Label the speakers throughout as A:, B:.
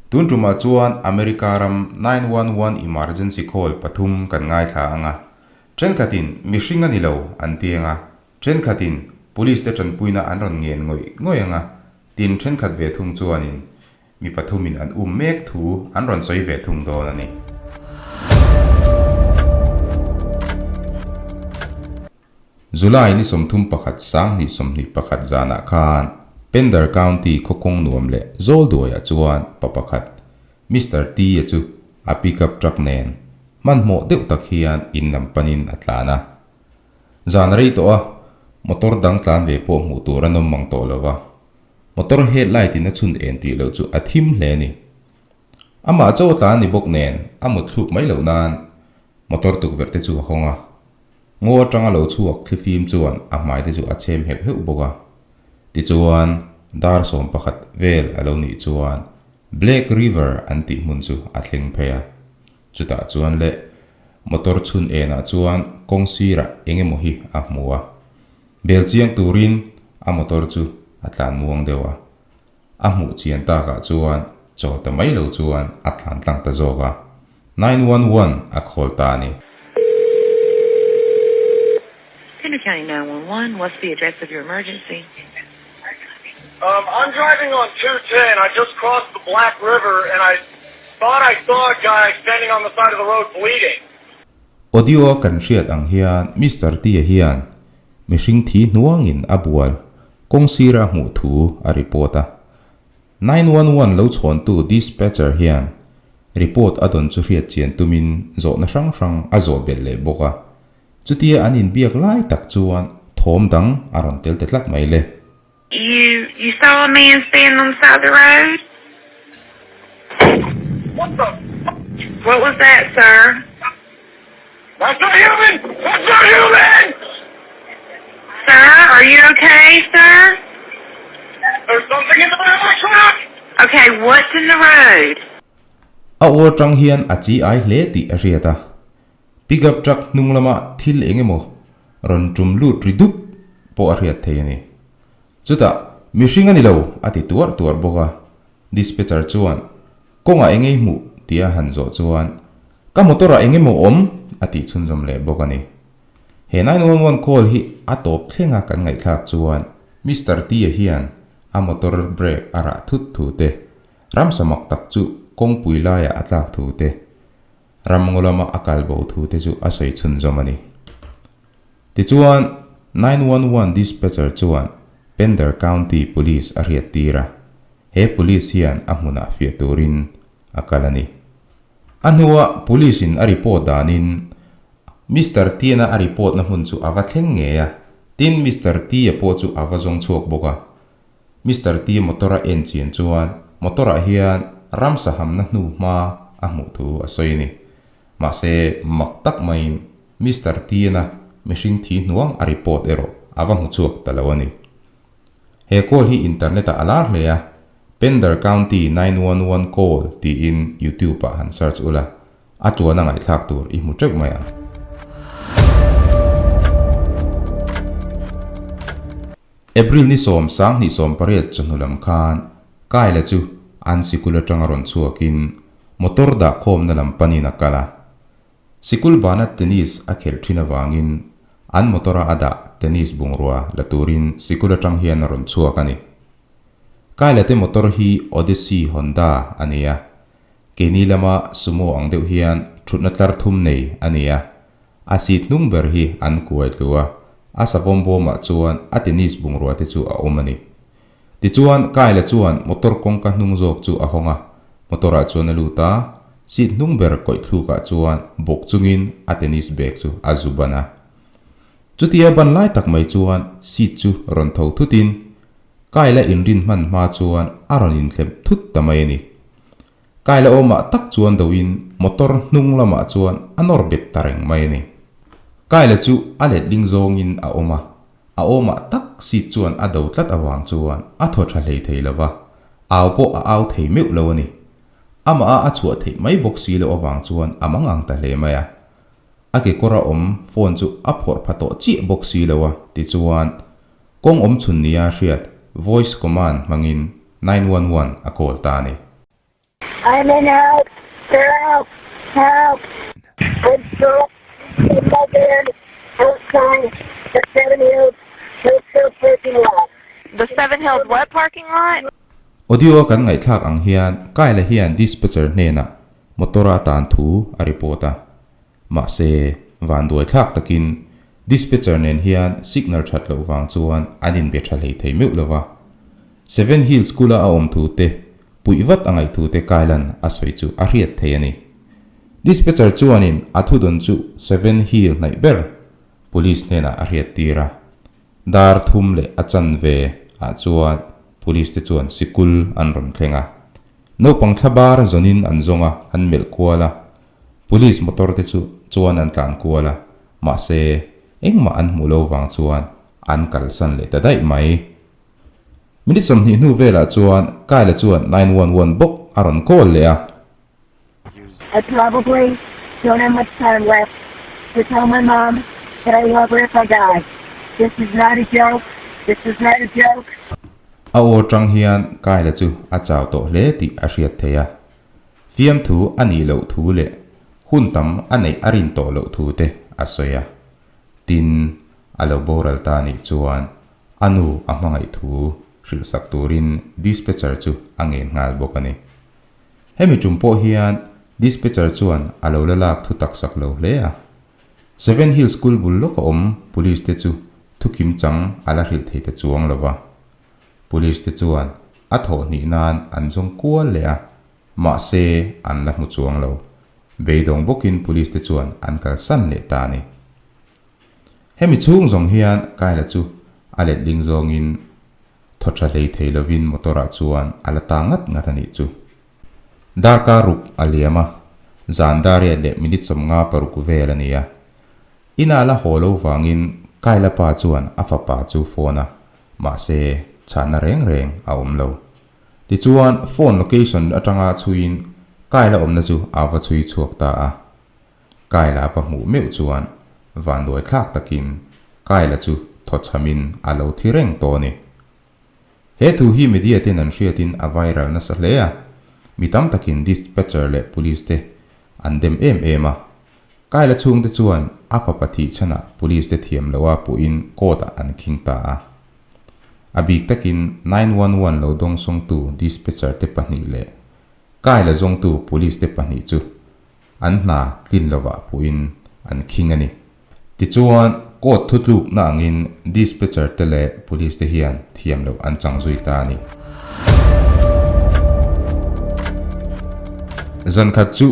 A: Tun tumah chuan America ram 911 emergency call pathum kan ngaithla ang a. Thenkhatin mihring a ni lo an ti ang a, thenkhatin police te tanpuina an rawn ngen ngawih ngawih ang a, tin thenkhat ve thung chuanin mi pathumin an um mek thu an rawn sawi ve thung dawn a ni. July ni 31 2021 zanah khan Pender County khaw kawng nuam leh zawl duaiah chuan pa pakhat Mister T-a chu a pickup truck nen hmanhmawh deuh tak hian in lam panin a tlan a. Zan rei tawh a, motor dang tlan ve pawh hmuh tur an awm mang tawh lo va, motor headlight in a chhun en tih loh chu a thim hle a ni. Amah chaw a tlan ni bawk nen a mut thluk mai loh nan motor tukverh te chu a hawng a. Ngaw atanga lo chhuak thlifim chuan a hmai te chu a chhem heuh heuh bawk a. Tichuan, dar 11 vel a lo nih chuan Black River an tih hmun chu a thleng phei a. Chutah chuan leh motor chhun enah chuan kawng sirah eng emaw hi a hmu a. Bel chiang turin a motor chu a tlan muang deuh a. A hmuh chian takah chuan chaw ta mai lo chuan a tlan tlang ta zawk a. 911 a call ta a ni.
B: Pender County 911, what's the address of your emergency?
C: Um, I'm driving on 210. I just crossed the Black River and I thought I saw a guy standing on the side of the road bleeding.
A: Audio a kan hriat ang hian Mister T-a hian mihring thi hnuangin a bual kawng sira a hmuh thu a report a. 911 lo chhawntu dispatcher hian report a dawn chu hriat chian tumin zawhna hrang hrang a zawh belh leh bawk a. Chutia an inbiak lai tak chuan thawm dang a rawn tel ta tlat mai le.
B: You you saw a man standing on the side of the road?
C: What the
B: What was that, sir?
C: That's not human! That's not human!
B: Sir, are you okay, sir?
C: There's something in the back of my truck!
B: Okay, what's in the road?
A: A aw atang hian a chi ai hle tih a hriat a. Pickup truck hnung lama thil eng emaw rawn tum lut ri dup pawh a hriat thei a ni. Chutah, mihring a ni lo a ti tuarh tuarh bawk a. Dispatcher chuan, Kawngah eng ei hmuh? tia a han zawh chuan, Ka motor ah eng emaw awm? a tih chhunzawm leh bawk a ni. He 911 call hi a tawp thlenga kan ngaihthlak chuan Mister T-a hian a motor brake a rah thut thu te, ramsa mak tak chu kawngpui laiah a tlak thu te, Ramngaw lama a kal bo thu te chu a sawi chhunzawm a ni. Tichuan, 911 dispatcher chuan Pender County Police a hriat tir a, he police hian a hmunah fiah turin a kal a ni. A hnua police in a report danin Mister Tian-a a report na hmun chu a va thleng ngei a, tin Mister T-a pawh chu a va zawng chhuak bawk a. Mister T motor a en chian chuan motor ah hian ramsa hamna hnu hma a hmuh thu a sawi a ni. Mahse, mak tak maiin Mister T-na mihring thi hnuang a report erawh a va hmu chhuak ta lo a ni. He call hi internet ah a lar hle a, Pender County 911 call tiin YouTube ah han search ula, A tuan a ngaihthlak tur i hmu teuh mai ang. April ni 10 2018 chawhnu lam khan Kyle-a chu an sikul atanga rawn chhuakin motor dahkhawmna lam panin a kal a. Sikul bana tennis a khelh thin avangin an motor-a a dah tennis bungrua la turin sikul atang hian a rawn chhuak a ni. Kyle-a te motor hi Odyssey Honda a ni a. Keini lama sumo ang deuh hian thutna tlar thum nei a ni a, a seat hnung ber hi an kuai tlu a, a savawm bawmah chuan a tennis bungrua te chu a awm a ni. Tichuan, Kyle-a chuan motor kawngka hnung zawk chu a hawng a, motor-ah chuan a lut a, seat hnung ber kawih thlukah chuan bawk chungin a tennis bag chu a zu ban a. Chutia ban lai tak mai chuan seat chu rawn tho thutin Kyle-a inrin hman hma chuan a rawn inthlep thut ta mai a ni. Kyle-a awmah tak chuan doin motor hnung lamah chuan a nawr bet ta reng mai a ni. Kyle-a chu a letling zawngin a awm a, a awmah tak seat chuan a do tlat avang chuan a thaw tha hlei thei lo va, au pawh a au thei meuh lo a ni. Amah a a chhuah theih mai bawk si loh avang chuan a mangang ta hle mai a. A kekawr a awm phone chu a phawrh pha tawh chiah bawk si lo a, tichuan kawng awm chhun nia hriat voice command hmangin 911 a call ta a ni.
D: I'm in help! Help! Help! I'm stuck in my van outside the Seven Hills Hotel parking lot.
B: The Seven Hills what parking lot?
A: Audio a kan ngaihthlak ang hian Kyle-a hian dispatcher hnenah motor-a a tan thu a report a. Mahse, vanduaithlak takin dispatcher nen hian signal that loh vang chuan an inbe tha hlei thei meuh lo va. Seven Hills School-a a awm thu te, puih vat a ngaih thu te Kyle-a'n a sawi chu a hriat thei a ni. Dispatcher chuanin a thudawn chu Seven Hill hnaih ber police hnenah a hriat tir a. Dar thum leh a chanve ah chuan police te chuan sikul an rawn thleng a. Naupang thlabar zawnin an zawng a, an melh kual a. Police motor te chu chuan an tlan kual a, mahse engmah an hmuh lo vang chuan an kalsan leh ta daih mai. Minute 20 hnu velah chuan Kyle-a chuan 911 bawk a rawn call leh a.
D: I probably don't have much time left to tell my mom that I love her if I die. This is not a joke. This is not a joke.
A: A aw atang hian Kyle-a chu a chau tawh hle tih a hriat theih a. Fiamthu a nih loh thu leh hun tam a neih a rin tawh loh thu te a sawi a. Tin, a lo boral ta nih chuan a nu a hmangaih thu hrilhsak turin dispatcher chu a ngen nghal bawk a ni. Hemi tum pawh hian dispatcher chuan a lo la lak thu tak sak lo hle a. Seven Hills School bul lawka awm police te chu thu kim chang a la hrilh thei ta chuang lo va. Police te chuan a thawh hnih nan an zawng kual leh a, mahse an la hmu chuang lo. Beidawng bawkin police te chuan an kalsan leh ta a ni. Hemi chhung zawng hian Kyle-a chu a letling zawngin thaw tha hlei thei lovin motor-ah chuan a la ta ngat ngat a nih chu. Darkar ruk a liam a, zan dariat leh minute 56 vel a ni a. Ina la haw lo vangin Kyle-a pa chuan a fapa chu phone a, mahse chhanna reng reng a awm lo. Tichuan phone location atanga chhuiin Kyle-a awmna chu a va chhui chhuak ta a. Kyle-a va hmuh meuh chuan vanduai thlak takin Kyle-a chu thawchhamin a lo thi reng tawh a ni. He thu hi media ten an hriatin a viral nasa hle a, mi tam takin dispatcher leh police te an dem em em a. Kyle-a chhungte chuan a fapa thih chhanah police te thiam loha puhin court ah an khing ta a. A bik takin 911 lo dawngsawngtu dispatcher te pahnih leh Kyle-a zawngtu police te pahnih chu an hna tlin lovah puhin an khing a ni. Tichuan, court thutlukna angin dispatcher te leh police te hian thiam loh an chang zui ta a ni. Zan khat chu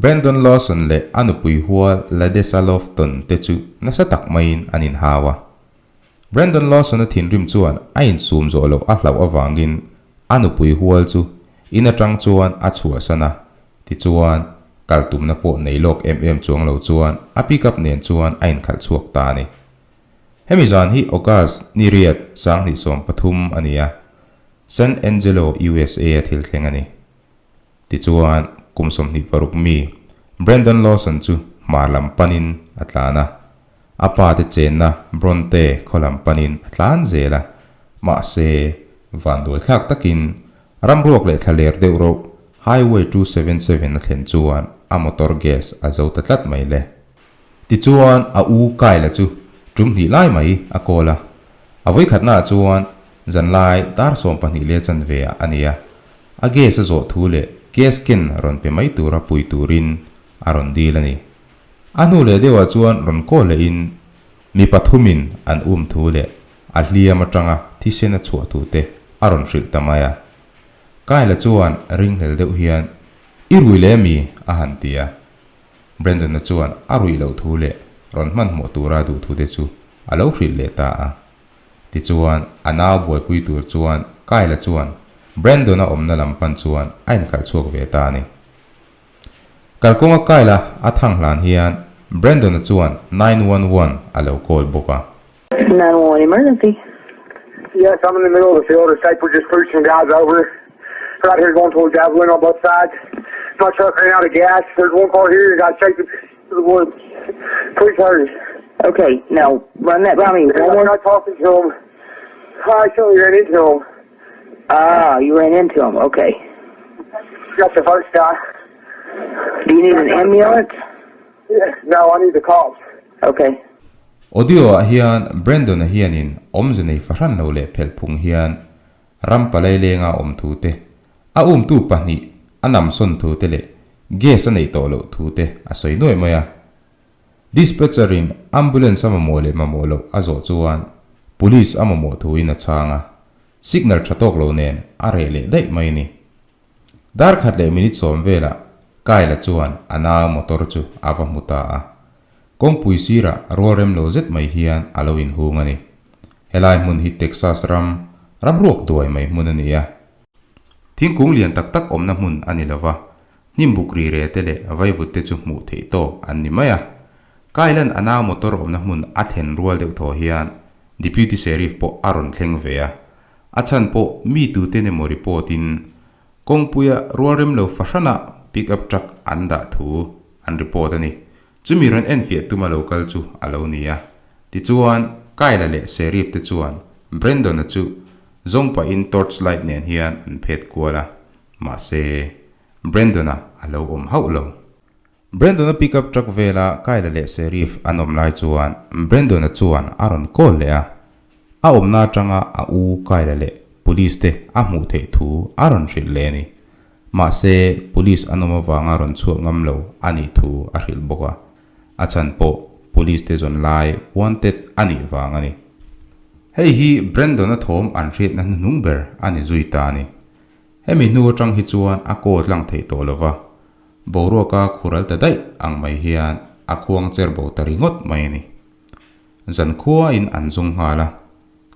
A: Brandon Lawson leh a nupui hual Ladessa Lofton te chu nasa tak maiin an inhau a. Brandon Lawson-a thinrim chuan a insum zawh loh a hlauh avangin a nupui hual chu in atang chuan a chhuahsan a, tichuan kal tumna pawh nei lawk em em chuang lo chuan a pickup nen chuan a inkhalh chhuak ta a ni. Hemi zan hi August ni riat 2013 a ni a, San Angelo, USA a thil thleng a ni. Tichuan, kum 26 mi Brandon Lawson chu hmar lam panin a tlan a, A pa te chenna Bronte khaw lam panin a tlan zel a, mahse, vanduai thlak takin ramruak leh thlaler deuh rauh Highway 277 a thlen chuan a motor gas a zo ta tlat mai le. Tichuan, a u Kyle-a chu tum hnih lai mai a call a, a vawikhatnaah chuan zanlai dar 12 leh chanve ah a ni a, a gas a zawh thu leh gas ken rawn pe mai tura pui turin a rawn dil a ni. A hnu leh deuhah chuan rawn call lehin mi pathumin an um thu leh a hliam atanga thisen a chhuah thu te a rawn hrilh ta mai a. Kyle-a chuan ringhlel deuh hian, I rui leh ami? a han ti a. Brandon-a chuan a ruih loh thu leh rawn hmanhmawh tura duh thu te chu a lo hrilh leh ta a. Tichuan a nau buaipui tur chuan Kyle-a chuan Brandon-a awmna lam pan chuan a inkhalh chhuak ve ta a ni. Kalkawnga Kyle-a a thang hlan hian Brandon-a chuan 911 a lo call bawk a.
B: 911 emergency.
C: Yes, I'm in the middle of the field. A sniper just threw some guys over. Right here going towards Javelin on both sides. My truck ran out of gas. There's one car here. Got taken to the woods. Please hurry.
B: Okay, now run that by me. One
C: more. I talking to him. I accidentally ran into him.
B: Ah, you ran into him. Okay.
C: Got the first guy.
B: Do you need an ambulance?
C: No, I need the cops.
B: Okay.
A: Audio ah hian Brandon-a hianin awmze nei fahran lo leh phelh phung hian ram palai lenga awm thu te, a umtu pahnih a namsawn thu te leh gas a neih tawh loh thu te a sawi nuaih mai a. Dispatcher in ambulance a mamawh leh mamawh loh a zawh chuan police a mamawh thu in a chhang a, signal tha tawk lo nen a reh leh daih mai a ni. Dar khat leh minute sawm velah Kyle-a chuan a nau motor chu a va hmu ta a. Kawngpui sirah rual rem lo zet mai hian a lo inhung a ni. Helai hmun hi Texas ram, ram ruak duai mai hmun a ni a. Thingkung lian tak tak awmna hmun a ni lova, hnimbuk ri re te leh vaivut te chu hmuh theih tawk an ni mai a. Kailan a nau motor awmna hmun a thlen rual deuh thaw hian Deputy Sheriff pawh a rawn thleng ve a. A chhan pawh mi tuten emaw report in kawngpuia rualrem lo fahranah pick up truck an dah thu an report a ni. Chumi rawn enfiah tuma lo kal chu a lo ni a. Tichuan, Kyle-a leh Sheriff te chuan Brandon-a chu zawng pahin torch light nen hian an phet kual a, mahse, Brandon-a a lo awm hauh lo. Brandon-a pickup truck vela Kyle-a leh Sheriff an awm lai chuan Brandon-a chuan a rawn call leh a. A awmna atanga a u Kyle-a leh police te a hmuh theih thu a rawn hrilh leh a ni. Mahse, police an awm avanga rawn chhuah ngam lo a nih thu a hrilh bawk a. A chhan pawh police te zawn lai wanted a nih vang a ni. Hei hi Brandon-a thawm an hriatna hnuhnung ber a ni zui ta a ni. Hemi hnu atang hi chuan a call tlang theih tawh lo va, boruaka khural ta daih ang mai hian a khuang cher bo ta ringawt mai a ni. Zankhuain an zung nghal a,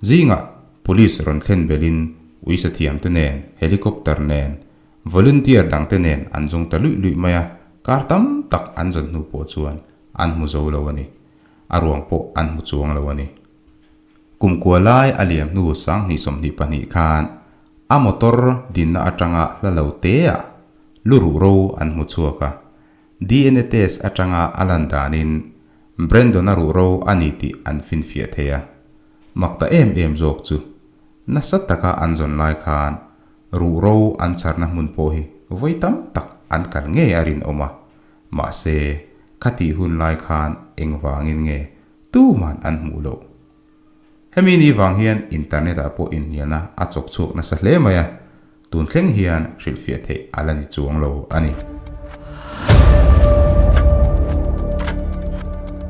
A: zingah police rawn thlen belin uisathiam te nen, helicopter nen, volunteer dang te nen an zung ta luih luih mai a, kar tam tak an zawn hnu pawh chuan an hmu zo lo a ni. A ruang pawh an hmu chuang lo a ni. Kumkua lai a liam hnu sanghnih 22 khan a motor dinna atanga hla lo teah lu ruh ro an hmu chhuak a, DNA test atanga a lan danin Brandon-a ruhro a ni tih an finfiah thei a. Mak ta em em zawk chu, nasa taka an zawn lai khan ruhro an chharna hmun pawh hi vawi tam tak an kal ngei a rinawm a, mahse khatih hun lai khan engvangin nge tuman an hmuh loh. Hemi ni vang hian internet ah pawh inhnialna a chawk chhuak nasa hle mai a, tun thleng hian hrilhfiah theih a la ni chuang lo a ni.